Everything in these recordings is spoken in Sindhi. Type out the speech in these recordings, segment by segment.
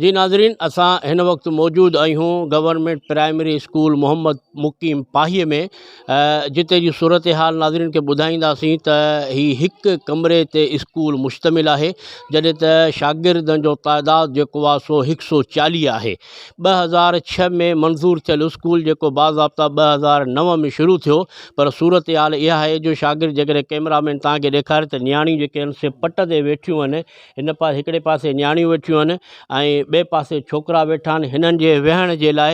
جي ناظرين اسان هن وقت موجود آهيون government primary school Muhammad Muqeem Pahi ۾ جتي جي صورتحال ناظرين کي ٻڌائينداسين ته هي هڪ ڪمري تي اسڪول مشتمل آهي جڏهن ته شاگردن جو تعداد جيڪو آهي سو هڪ سو چاليهه آهي 2006 ۾ منظور ٿيل اسڪول جيڪو باضابطا 2009 ۾ شروع ٿيو پر صورتحال اها آهي جو شاگرد جيڪڏهن ڪئميرا مين توهان کي ڏيکاري ته نياڻيون جيڪي آهن سي پٽ تي ويٺيون آهن هن پاسي هڪڙي پاسي نياڻيون ويٺيون آهن ۽ ٻئي پاسي ڇوڪرا ويٺا آهن هنن جي ويهڻ جي لاء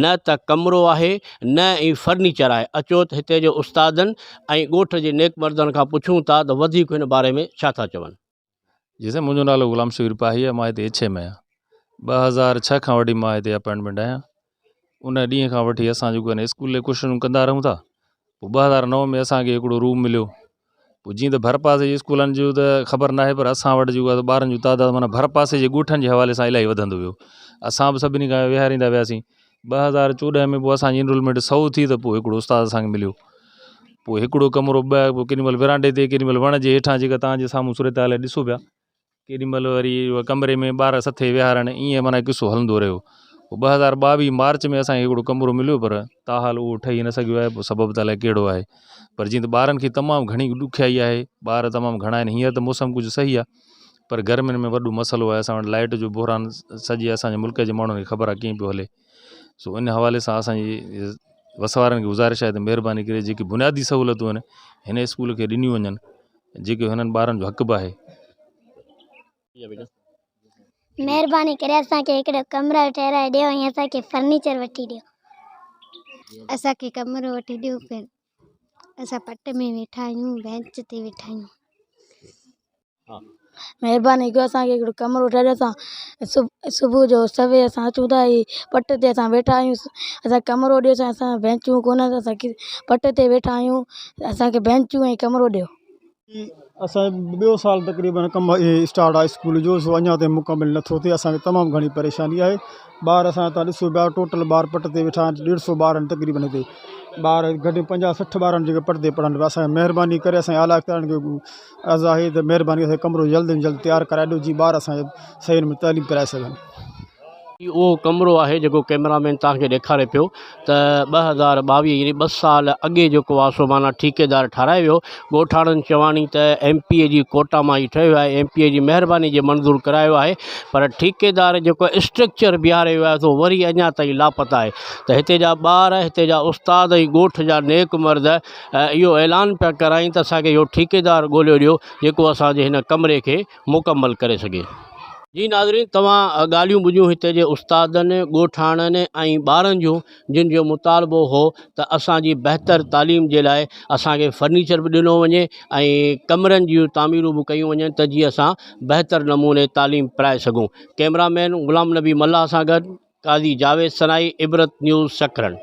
نه ته ڪمرو آهي نه ئي فرنيچر آهي اچو ته هتي جي استادن ۽ ڳوٺ جي نيڪ مردن کان پڇون ٿا ته وڌيڪ هن باري ۾ ڇا ٿا چون. جي سائين منهنجو نالو غلام شبير پاهي آهي مان هتي ايڇ ايم آهيان 2006 کان وٺي مان هتي اپائنٽمينٽ آهيان ان ڏينهن کان وٺي اسان جيڪو آهي اسڪول لاء ڪوششون ڪندا رهون ٿا پوء 2009 ۾ اسانکي هڪڙو روم مليو پوء جيئن ته ڀرپاسي جي اسڪولن جو ته خبر ناهي پر اسان وٽ جيڪو آهي ٻارن جو تعداد معنيٰ ڀرپاسي جي ڳوٺن جي حوالي سان الاهي وڌندو ويو اسان به سڀني کان ويهاريندا وياسين 2014 ۾ پوء اسانجي انرولمينٽ سئو ٿي ته پوء هڪڙو استاد اسانکي مليو پوء هڪڙو ڪمرو ٻه پوء ڪيڏي مهل ورانڊي تي ڪيڏي مهل وڻ جي هيٺان جيڪا تهانجي سامهون صورتحال ڏسو پيا ڪيڏي مهل وري ڪمري ۾ ٻار سٿي ويهارڻ ائين معنيٰ قصو هلندو رهيو پوء 2022 مارچ ۾ اسانکي هڪڙو ڪمرو مليو پر تاحال اهو ٺهي نه سگهيو آهي پوء سبب ته الائي ڪهڙو آهي پر جيئن ته ٻارن کي تمام گهڻي ڏکيائي آهي ٻار تمام گهڻا آهن هينئر ته موسم ڪجهه صحيح آهي پر گرمين ۾ وڏو مسئلو آهي اسان وٽ لائيٽ جو بحران سڄي اسانجي ملڪ جي ماڻهن کي خبر آهي ڪيئن پيو هلي سو ان حوالي سان اسانجي وس وارن کي گذارش آهي ته مهرباني ڪري جيڪي بنيادي سهولتون آهن هن اسڪول کي ڏنيون وڃن جيڪي هنن ٻارن جو حق به آهي. مهرباني ڪري اسان کي هڪڙو ڪمرو ٺهرائي ڏيو ۽ اسان کي فرنيچر وٺي ڏيو. اسان کي ڪمرو وٺي ڏيو پھرين اسان پٽ ۾ ويٺا آهيون بينچ تي ويٺا آهيون. مهرباني ڪيو اسان کي هڪڙو ڪمرو ٺاهي ڏيو اسان صبح جو سوير اسان اچون ٿا هي پٽ تي اسان ويٺا آهيون اسان کي ڪمرو ڏيو اسان بينچون ڪونهن اسان پٽ تي ويٺا آهيون اسان کي بينچون ۽ ڪمرو ڏيو. اسان جو ٻيو سال تقريبن ڪم اسٽارٽ آهي اسڪول جو سو اڃا تائين مڪمل نٿو ٿئي اسان کي تمام گهڻي پريشاني آهي ٻار اسان جا تان ڏسو پيا ٽوٽل ٻار پٽ تي ويٺا آهن ڏيڍ سو ٻار آهن تقريبن هتي ٻار گهٽ پنجاهه سٺ ٻار آهن جيڪي پٽ تي پڙهن پيا اسان کي مهرباني ڪري اسان جي اعليٰ اختيارن کي عرض آهي ته مهرباني ڪري ڪمرو جلد ۾ جلد تيار ڪرائي ڏيو جيئن ٻار اسان جا صحيح نموني تعليم پرائي سگهن. هي اهو ڪمرو آهي جيڪو ڪئميرا مين توهان کي ڏيکاري پيو ته 2022 يعني ٻه سال اڳي جيڪو آهي سو معنيٰ ٺيڪيدار ٺارايو ويو ڳوٺاڻن چواڻي ته ايم پي اي جي ڪوٽا مان هي ٺهيو آهي ايم پي اي جي مهرباني جي منظور ڪرايو آهي پر ٺيڪيدار جيڪو اسٽرڪچر بيهاري ويو آهي سو وري اڃا تائين لاپتا آهي ته هتي جا ٻار هتي جا استاد ۽ ڳوٺ جا نيڪ مرد اهو اعلان پيا ڪرائين ته اسان کي اهو ٺيڪيدار ڳوليو ڏيو جيڪو اسان جي هن ڪمري کي مڪمل ڪري سگهي. جي ناظرين توهان ڳالهيون ٻڌيون هتي جي استادن، ڳوٺاڻن ۽ ٻارن جون جن جو مطالبو هو ته اسان جي بهتر تعليم جي لاء اسان کي فرنيچر به ڏنو وڃي ۽ ڪمرن جون تعميرون به ڪيون وڃن ته جيئن اسان بهتر نموني تعليم پرائي سگهون ڪئميرا مين غلام نبي ملاح سان گڏ قاضي جاويد سنائي عبرت نيوز سکرن.